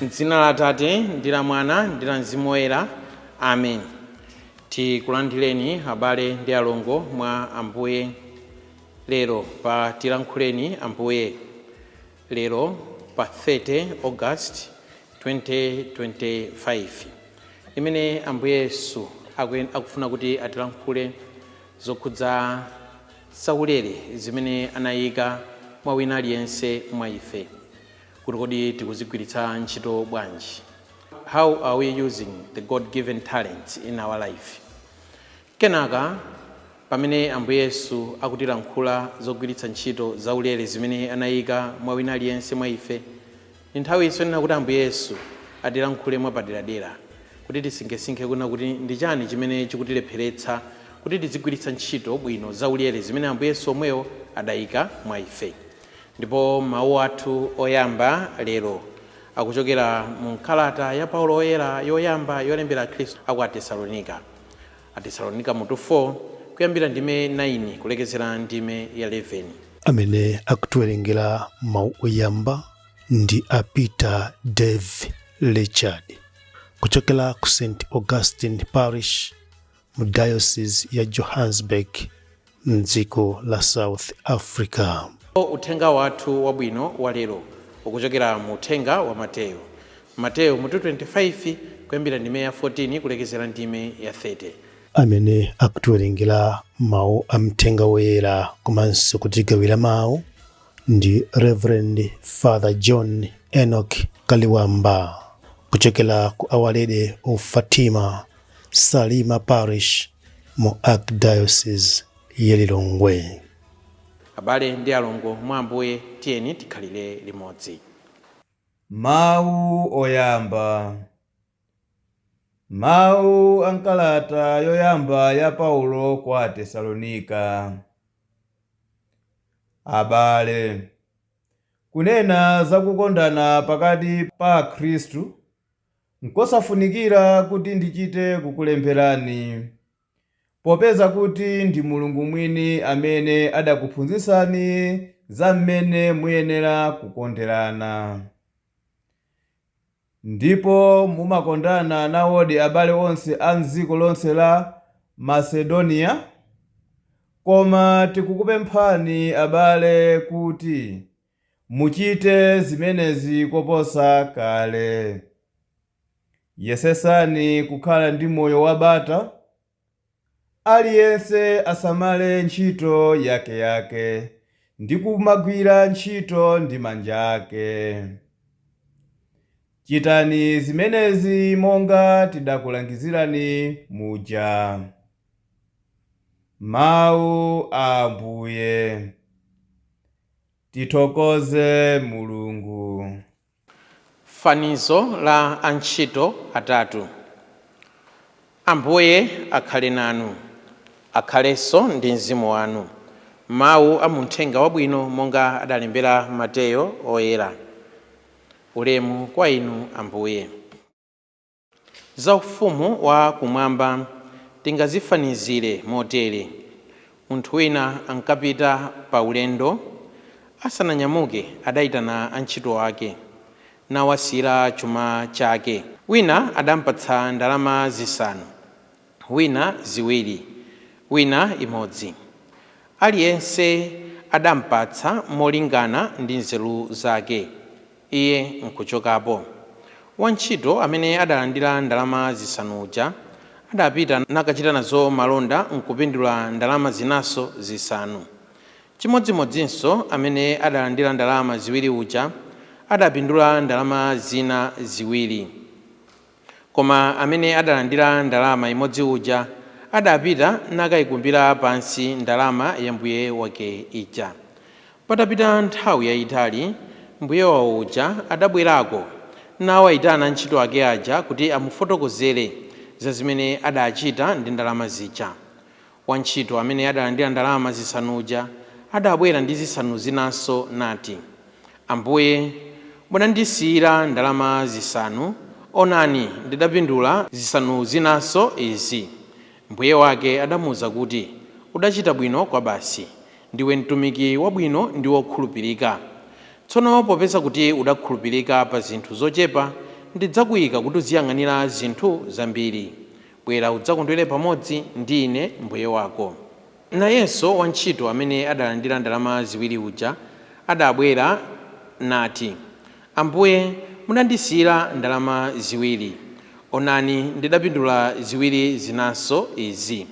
M'dzina la Atate ndi la Mwana ndi la Mzimu Woyera, amen. Tikulandireni abale ndi alongo mwa Ambuye lero pa Tilankhuleni Ambuye, lero pa 30 August 2025, imene Ambuye Yesu akufuna kuti atilankhule zokhudza zaulere zimene anayika mwa wina aliyense mwa ife, kuti kodi tikuzigwiritsa ntchito bwanji? How are we using the God given talents in our life? Kenaka pamene Ambuye Yesu akutilankhula zogwiritsa ntchito zaulere zimene anayika mwa wina aliyense mwa ife, ndi nthawi isonena kuti Ambuye Yesu atilankhule mwapaderadera, kuti tisinkhesinkhe kuna kuti ndi chani chimene chikutilepheretsa kuti tizigwiritsa ntchito bwino zaulere zimene Ambuye Yesu omwewo adayika mwa ife. Ndipo mawu athu oyamba lero akuchokera mu nkalata ya Paulo Oyera yoyamba yolembera Khristu aku Atesalonika, Atesalonika mutu 4, kuyambira ndime 9 kulekezera ndime ya 11. Amene akutiwerengera mawu oyamba ndi a Peter Dave Richard kuchokera ku St Augustine Parish mu Diocese ya Johannesburg mdziko la South Africa. Uthenga wathu wabwino wa lero ukuchokera mu uthenga wa Mateyo, Mateyo mutu 25, kuyambira ndime ya 14 kulekezera ndime ya 30. Amene akutiwerengera mawu a mthenga woyera komanso kutigawira mawu ndi Reverend Father John Enoch Kaliwamba kuchokera ku Our Lady of Fatima Salima Parish mu Archdiocese ya Lilongwe. Abale ndi alongo mwa Ambuye, tiyeni tikhalire limodzi. Mawu oyamba. Mawu a nkalata yoyamba ya Paulo kwa Atesalonika. Abale, kunena za kukondana pakati pa Akhristu, nkosafunikira kuti ndichite kukulemberani, popeza kuti ndi Mulungu mwini amene adakuphunzitsani za mmene muyenera kukonderana. Ndipo mumakondana nawodi abale onse a m'dziko lonse la Masedoniya. Koma tikukupemphani abale kuti muchite zimenezi koposa kale. Yesetsani kukhala ndi moyo wabata, aliyense asamale ntchito yakeyake ndi kumagwira ntchito ndi manja ake. Chitani zimenezi monga tidakulangizirani muja. Mawu a Ambuye. Tithokoze Mulungu. Fanizo la antchito atatu. Ambuye akhale nanu. Akhalenso ndi mzimu wanu. Mawu a muthenga wabwino monga adalembera Mateyo Oyera. Ulemu kwa inu, Ambuye. Za ufumu wa kumwamba tingazifanizire motere: munthu wina ankapita pa ulendo. Asananyamuke adayitana antchito ake nawasiyira chuma chake. Wina adampatsa ndalama zisanu, wina ziwiri, wina imodzi. Aliyense adampatsa molingana ndi nzeru zake, iye nkuchokapo. Wantchito amene adalandira ndalama zisanu uja adapita nakachita nazo malonda nkupindula ndalama zinaso zisanu. Chimodzimodzinso amene adalandira ndalama ziwiri uja adapindula ndalama zina ziwiri. Koma amene adalandira ndalama imodzi uja adapita nakayikumbira pansi ndalama ya mbuye wake ija. Patapita nthawi yayitali, mbuye wawo uja adabwerako nawayitana antchito ake aja kuti amufotokozere za zimene adachita ndi ndalama zija. Wantchito amene adalandira ndalama zisanu uja adabwera ndi zisanu zinanso nati, "Ambuye, munandisiyira ndalama zisanu, onani, ndidapindula zisanu zinanso izi." Mbuye wake adamuwuza kuti, "Udachita bwino kwabasi, ndiwe mtumiki wabwino ndi wokhulupirika. Tsono popeza kuti udakhulupirika pa zinthu zochepa, Ndidzakuyika kuti uziyang'anira zinthu zambiri. Bwera udzakondwere pamodzi ndi ine mbuye wako. Nayenso wantchito amene adalandira ndalama ziwiri uja adabwera nati, Ambuye, munandisiyira ndalama ziwiri. Onani, ndidapindula ziwiri zinanso izi.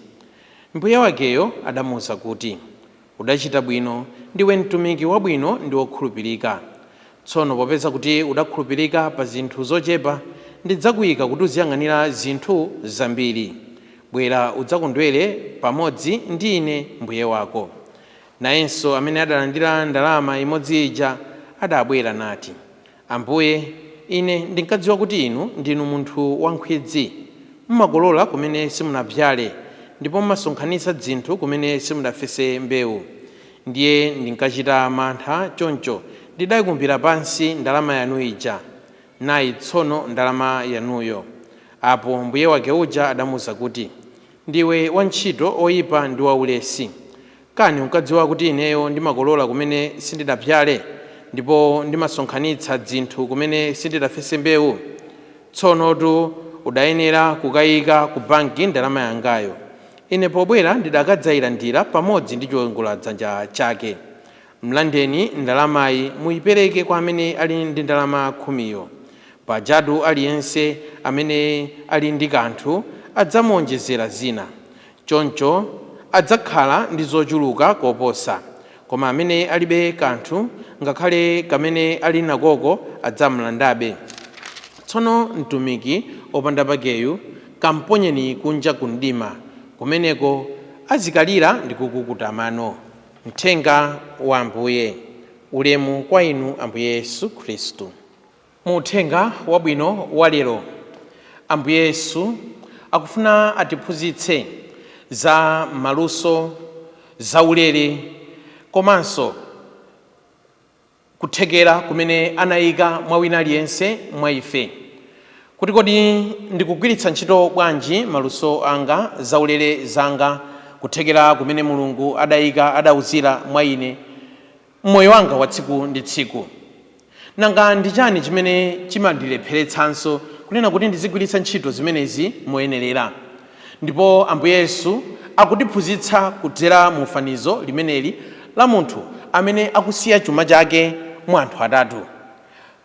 Mbuye wakeyo adamuwuza kuti, Udachita bwino, ndiwe mtumiki wabwino ndi wokhulupirika. Tsono popeza kuti udakhulupirika pa zinthu zochepa, ndidzakuyika kuti uziyang'anira zinthu zambiri. Bwera udzakondwere pamodzi ndi ine mbuye wako. Nayenso amene adalandira ndalama imodzi ija adabwera nati, Ambuye, ine ndinkadziwa kuti inu ndinu munthu wankhwidzi. Mumakolola kumene simunabzale, ndipo mumasonkhanitsa dzinthu kumene simunafese mbewu. Ndiye ndinkachita mantha, choncho ndidayikumbira pansi ndalama yanu ija. Nayi tsono ndalama yanuyo. Apo mbuye wake uja adamuwuza kuti, Ndiwe wantchito oyipa ndi waulesi. Kani unkadziwa kuti ineyo ndimakolola kumene sindidabzale, ndipo ndimasonkhanitsa dzinthu kumene sindidafese mbewu? Tsonotu udayenera kukayika ku banki ndalama yangayo. Ine pobwera ndidakadzayilandira pamodzi ndi chiwongoladzanja chake. Mlandeni ndalamayi, muyipereke kwa amene ali ndi ndalama 10yo. Pajatu aliyense amene ali ndi kanthu adzamuonjezera zina, choncho adzakhala ndi zochuluka koposa. Koma amene alibe kanthu, ngakhale kamene ali nakoko adzamlandabe. Tsono mtumiki opanda pakeyu kamponyeni kunja ku mdima, kumeneko azikalira ndi kukukuta mano. Mthenga wa Ambuye. Ulemu kwa inu Ambuye Yesu Khristu. Mu uthenga wabwino wa lero, Ambuye Yesu akufuna atiphunzitse za maluso, zaulere komanso kuthekera kumene anayika mwa wina aliyense mwa ife, kuti kodi ndikugwiritsa ntchito bwanji maluso anga, zaulere zanga, kuthekera kumene Mulungu adayika, adawuzira mwa ine mmoyo wanga wa tsiku ndi tsiku. Nanga ndi chani chimene chimandilepheretsanso kunena kuti ndizigwiritsa ntchito zimenezi moyenerera? Ndipo Ambuye Yesu akutiphunzitsa kudzera mu fanizo limeneli la munthu amene akusiya chuma chake mwa anthu atatu.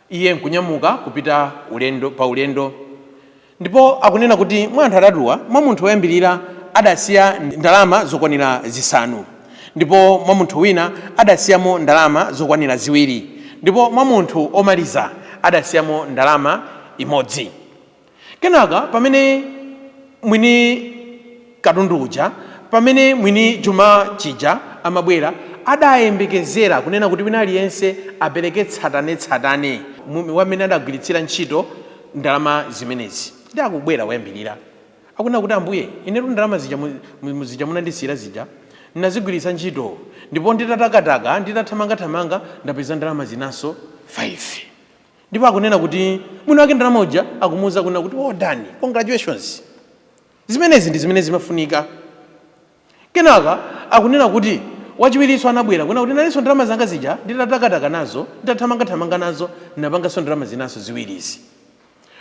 Iye nkunyamuka kupita ulendo, pa ulendo, ndipo akunena kuti mwa anthu atatuwa, mwa munthu woyambirira adasiya ndalama zokwanira zisanu, ndipo mwa munthu wina adasiyamo ndalama zokwanira ziwiri, ndipo mwa munthu omaliza adasiyamo ndalama imodzi. Kenaka pamene mwini katundu uja, pamene mwini chuma chija amabwera, adayembekezera kunena kuti wina aliyense apereke tsatanetsatane wamene adagwiritsira ntchito ndalama zimenezi. Ndi akubwera woyambirira, akunena kuti, Ambuye, inetu ndalama zija zija munandisiyira zija ndinazigwiritsa ntchito, ndipo nditatakataka, nditathamangathamanga, ndapeza ndalama zinanso 5. Ndipo akunena kuti mwini wake ndalama uja akumuwuza kunena kuti, Well done, congratulations, zimenezi ndi zimene zimafunika. Kenaka akunena kuti wachiwirinso anabwera kunena kuti, nanenso ndalama zanga zija nditatakataka nazo, nditathamangathamanga nazo, ndinapanganso ndalama zinanso ziwirizi.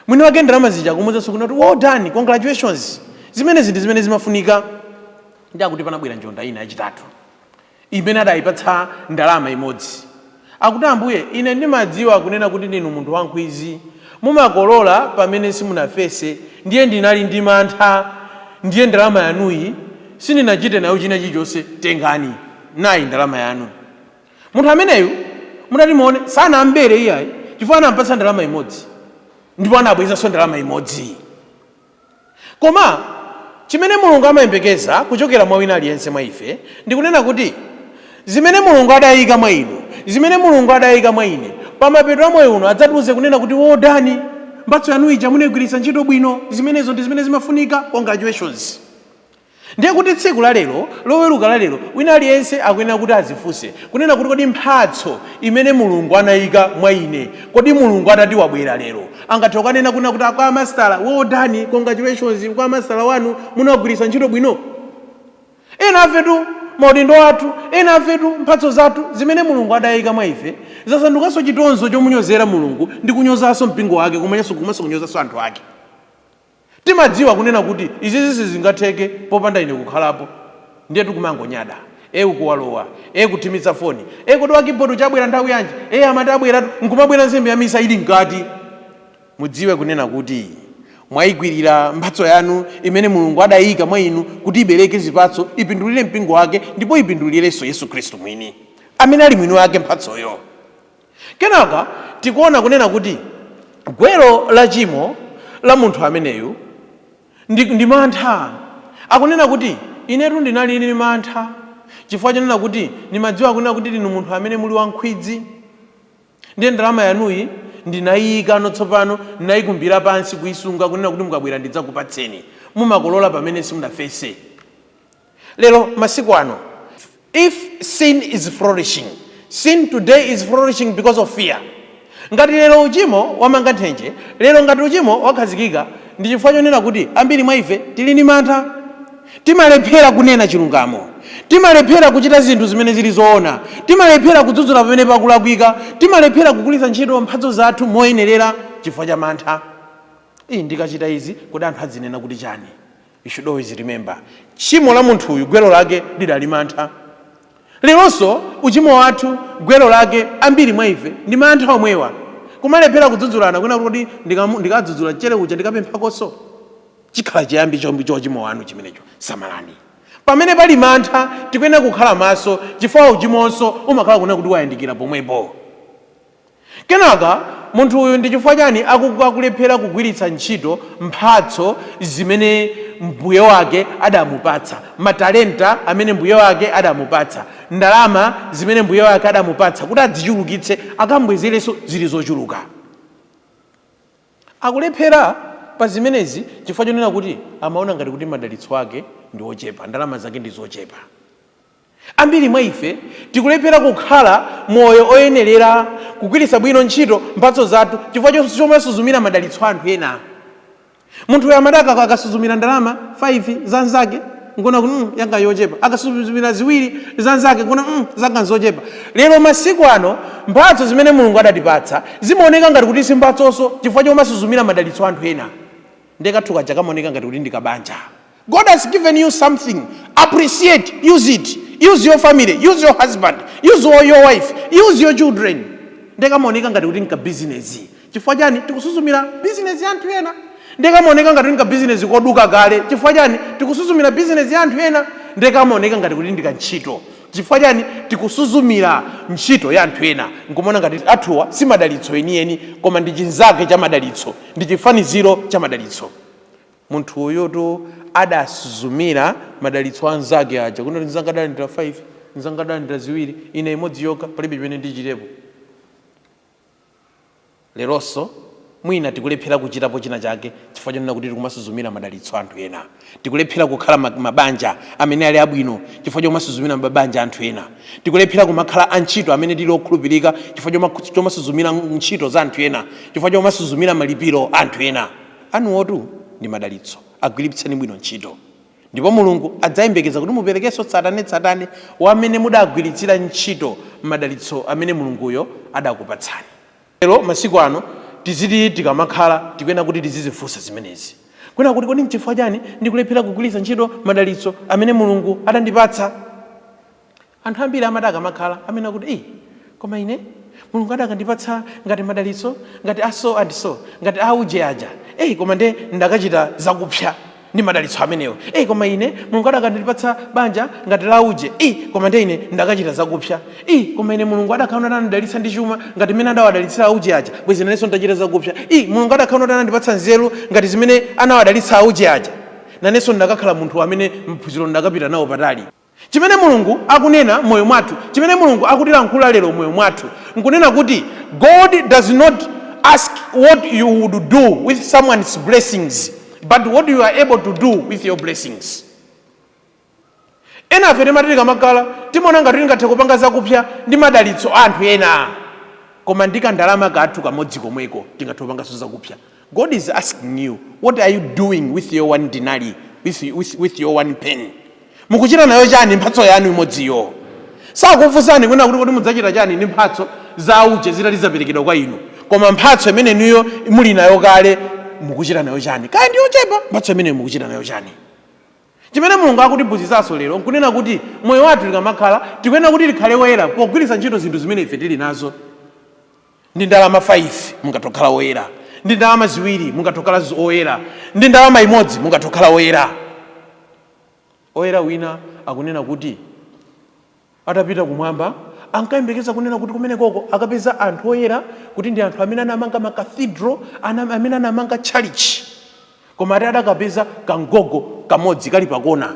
Mwini wake ndalama zija akumuwuzanso kunena kuti, Well done, congratulations, zimenezi ndi zimene zimafunika. Ndi akuti panabwera njonda ina yachitatu imene adayipatsa ndalama imodzi. Akuti, Ambuye, ine ndimadziwa kunena kuti ndinu munthu wankhwizi, mumakolola pamene simunafese, ndiye ndinali ndi mantha, ndiye ndalama yanuyi sindinachite nayo china chilichonse. Tengani, nayi ndalama yanu. Munthu ameneyu mutati muone, sanambere iyayi, chifukwa anampatsa ndalama imodzi ndipo anabwezanso ndalama imodzi. Koma chimene Mulungu amayembekeza kuchokera mwa wina aliyense mwa ife ndikunena kuti zimene Mulungu adayika mwa inu, zimene Mulungu adayika mwa ine, pamapeto a moyo uno adzatiuze kunena kuti, Well done, mphatso yanu ija munayigwiritsa ntchito bwino, zimenezo ndi zimene zimafunika, congratulations. Ndiye kuti tsiku la lero, Loweruka la lero, wina aliyense akuyenera kuti azifunse kunena kuti, kodi mphatso imene Mulungu anayika mwa ine, kodi Mulungu atati wabwera lero, angathe kukanena kunena kuti kwa masitala, Well done, congratulations kwa masitala wanu, munagwiritsa ntchito bwino? Ena afetu Maudindo athu, ena afetu mphatso zathu zimene Mulungu adayika mwa ife zasandukanso chitonzo chomunyozera Mulungu ndi kunyozanso mpingo wake, komanso kunyozanso anthu ake. Timadziwa kunena kuti izizi sizingatheke popanda ine kukhalapo, ndiye tikumangonyada. E, ukuwalowa, e, kuthimitsa foni, e, kodi wa keyboard chabwera nthawi yanji? E, amati abweratu, nkumabwera nsembe ya misa ili mkati. Mudziwe kunena kuti mwayigwirira mphatso yanu imene Mulungu adayika mwa inu kuti ibereke zipatso, ipindulire mpingo wake ndipo ipindulirenso Yesu Khristu mwini amene ali mwini wake mphatsoyo. Kenaka tikuona kunena kuti gwero la chimo la munthu ameneyu ndi mantha. Akunena kuti, "Inetu ndinali ndi mantha chifukwa chonena kuti ndimadziwa kunena kuti ndinu munthu amene muli wankhwidzi, ndiye ndalama yanuyi ndinayiyika tsopano, ndinayikumbira pansi kuyisunga kunena kuti mukabwera ndidzakupatseni. Mumakolola pamene simunafese." Lero masiku ano, if sin is flourishing, sin today is flourishing because of fear. Ngati lero uchimo wamanga nthenje, lero ngati uchimo wakhazikika, ndi chifukwa chonena kuti ambiri mwa ife tili ndi mantha. Timalephera kunena chilungamo, timalephera kuchita zinthu zimene zili zoona, timalephera kudzudzula pamene pakulakwika, timalephera kugwiritsa ntchito mphatso zathu moyenerera chifukwa cha mantha. Iyi, ndikachita izi, kodi anthu adzinena kuti chani? You should always remember, tchimo la munthuyu gwero lake lidali mantha. Leronso uchimo wathu gwero lake ambiri mwa ife ndi mantha omwewa, kumalephera kudzudzulana kwina kuti ndikadzudzula chere kuja, ndikapemphakonso, chikhala chiyambi chombi cha uchimo wanu chimenecho. Samalani. Pamene pali mantha tikuyenera kukhala maso, chifukwa uchimonso umakhala kuna kuti wayandikira pomwepo. Kenaka munthu uyu ndi chifukwa chani akulephera kugwiritsa ntchito mphatso zimene mbuye wake adamupatsa, matalenta amene mbuye wake adamupatsa, ndalama zimene mbuye wake adamupatsa kuti adzichulukitse, akambwezerenso zili zochuluka? Akulephera pa zimenezi chifukwa chonena kuti amaona ngati kuti madalitso ake ndi ochepa, ndalama zake ndi zochepa. Ambiri mwa ife tikulephera kukhala moyo oyenerera, kugwiritsa bwino ntchito mphatso zathu chifukwa chomasuzumira madalitso a anthu ena. Munthu uyo amati akasuzumira ndalama 5 za nzake, nkuona kuti yanga yochepa. Akasuzumira ziwiri za nzake, nkuona zanga nzochepa. Lero masiku ano mphatso zimene Mulungu adatipatsa zimaoneka ngati kuti si mphatsonso chifukwa chomasuzumira madalitso a anthu ena. Ndekathu kaja kamaoneka ngati kuti ndi kabanja. God has given you something. Appreciate, use it. Use your family, use your husband, use your wife, use your children. Ndekamaoneka ngati kuti nka business. Chifukwa chani? Tikusuzumira business ya anthu ena. Ndekamaoneka ngati kuti nka business koduka kale. Chifukwa chani? Tikusuzumira business ya anthu ena. Ndekamaoneka ngati kuti ndika ntchito. Chifukwa chani? Tikusuzumira ntchito ya anthu ena. Nkumaona ngati athuwa si madalitso enieni, koma ndi chinzake cha madalitso, ndi chifaniziro cha madalitso. Munthu uyutu adasuzumira madalitso anzake aja, kunoti nzanga adalandira 5, nzanga adalandira ziwiri, ine imodzi yokha, palibe chimene ndichitepo. Leronso mwina tikulephera kuchitapo china chake chifukwa chonena kuti tikumasuzumira madalitso anthu ena. Tikulephera kukhala mabanja amene ali abwino chifukwa chomasuzumira mabanja anthu ena. Tikulephera kumakhala antchito amene tili okhulupirika chifukwa chomasuzumira ntchito za anthu ena, chifukwa chomasuzumira malipiro anthu ena. Anuwotu ndi madalitso, agwiritseni bwino ntchito, ndipo Mulungu adzayembekeza kuti muperekenso tsatanetsatane wamene mudagwiritsira ntchito madalitso amene Mulunguyo adakupatsani. Lero masiku ano tiziti tikamakhala tikuyenera kuti tizizifunsa zimenezi, kwena kuti, kodi nchifukwa chani ndikulephera kugwiritsa ntchito madalitso amene Mulungu adandipatsa? Anthu ambiri amati akamakhala amene akuti, "Ei, koma ine Mulungu adakandipatsa ngati madalitso ngati a so and so, ngati auje aja, ei, koma nde ndakachita zakupsa ndi madalitso amenewo. Ei, koma ine Mulungu adakandipatsa banja ngati la uje, ei, koma nde ine ndakachita zakupsa. Ei, koma ine Mulungu adakhala kuti anandidalitsa ndi chuma ngati mmene adawadalitsira auje aja, bwezi nanenso nditachita zakupsa. Ei, Mulungu adakhala kuti anandipatsa nzeru ngati zimene anawadalitsa auje aja, nanenso ndakakhala munthu amene mphunziro ndakapita nawo patali." Chimene Mulungu akunena moyo mwathu, chimene Mulungu akutilankhula lero moyo mwathu, nkunena kuti God does not ask what you would do with someone's blessings, but what you are able to do with your blessings. Ena afe timati tikamakhala timaona ngati tingathe kupanga zakupsa ndi madalitso a anthu ena, koma ndi kandalama kathu kamodzi komweko tingathe kupanganso zakupsa. God is asking you, what are you doing with your one denarii, with your one penny? Mukuchita nayo chani mphatso yanu imodziyo? Sakufunsani kunena kuti kodi mudzachita chani ndi mphatso za uje zitati zaperekedwa kwa inu, koma mphatso imene inuyo muli nayo kale mukuchita nayo chani? Kaya ndi yochepa, mphatso imeneyo mukuchita nayo chani? Chimene Mulungu akutiphunzitsanso lero nkunena kuti moyo wathu tikamakhala, tikuyenera kuti tikhale woyera pogwiritsa ntchito zinthu zimene ife tili nazo. Ndi ndalama 5 mungathe kukhala woyera, ndi ndalama 2 mungathe kukhala woyera, ndi ndalama imodzi mungathe kukhala woyera. Oyera wina akunena kuti atapita kumwamba ankayembekeza kunena kuti kumenekoko akapeza anthu oyera, kuti ndi anthu amene anamanga ma cathedral, amene anamanga tchalitchi, koma ati adakapeza kamgogo kamodzi kali pakona.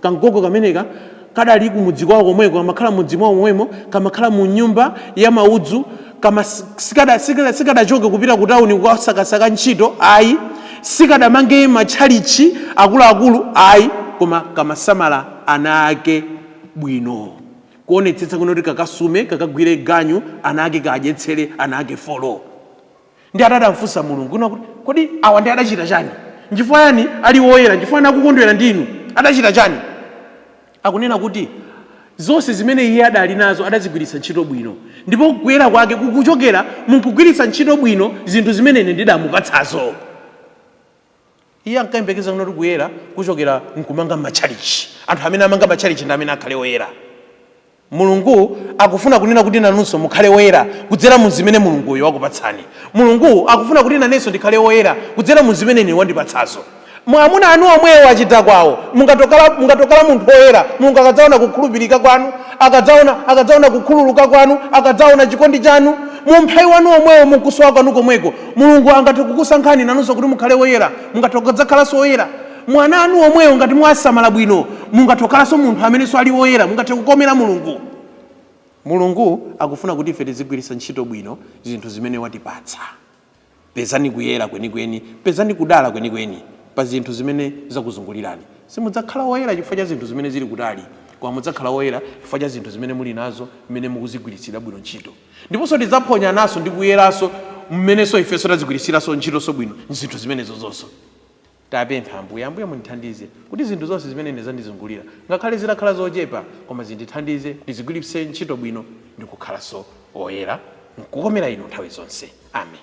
Kamgogo kameneka kadali kumudzi kwawo komweko, kamakhala mudzi mwawo momwemo, kamakhala mu nyumba ya maudzu, kama sikadachoke kupita ku tawuni kukasakasaka ntchito ayi, sikadamange matchalitchi akuluakulu ayi, koma kamasamala ana ake bwino, kuonetsetsa kuno kuti kakasume, kakagwire ganyu ana ake, kadyetsere ana ake 4. Ndi atadamfunsa Mulungu kuna kuti kodi awa ndi adachita chani, nchifukwa yani ali woyera, nchifukwa yani akukondwera ndi inu, adachita chani? Akunena kuti zonse zimene iye adali nazo adazigwiritsa ntchito bwino, ndipo kuyera kwake kukuchokera munkugwiritsa ntchito bwino zinthu zimene ine ndidamupatsazo. Iye ankayembekeza kuti kuyera kuchokera nkumanga matchalichi, anthu amene amanga matchalichi ndi amene akhale oyera. Mulungu akufuna kunena kuti nanunso mukhale woyera kudzera mu zimene Mulunguyo wakupatsani. Mulungu akufuna kuti nanenso ndikhale woyera kudzera mu zimene ine wandipatsazo. Mwamuna anu omwewo achidakwawo, mungatokhala munthu woyera Mulungu akadzaona kukhulupirika kwanu, akadzaona kukhululuka kwanu, akadzaona chikondi chanu, mumphawi wanu omwewo, munkusowa kwanu komweko, Mulungu angathe kukusankhani nanunso kuti mukhale woyera, mungathe kudzakhalanso woyera. Mwana anu omwewo ngati mwasamala bwino, mungathe kukhalanso munthu amenenso ali woyera, mungathe kukomera Mulungu. Mulungu akufuna kuti ife tizigwiritsa ntchito bwino zinthu zimene watipatsa. Pezani kuyera kwenikweni, pezani kudala kwenikweni pa zinthu zimene zakuzungulirani. Simudzakhala woyera chifukwa cha zinthu zimene zili kutali, koma mudzakhala woyera chifukwa cha zinthu zimene muli nazo, mmene mukuzigwiritsira bwino ntchito. Ndiponso tidzaphonyananso ndi kuyeranso mmenenso ifenso tazigwiritsiranso ntchitonso bwino zinthu zimenezo zonso. Tapempha Ambuye, Ambuye mundithandize kuti zinthu zonse zimene ine zandizungulira, ngakhale zitakhala zochepa, koma zindithandize ndizigwiritse ntchito bwino ndi kukhalanso oyera nkukomera inu nthawi zonse. Amen.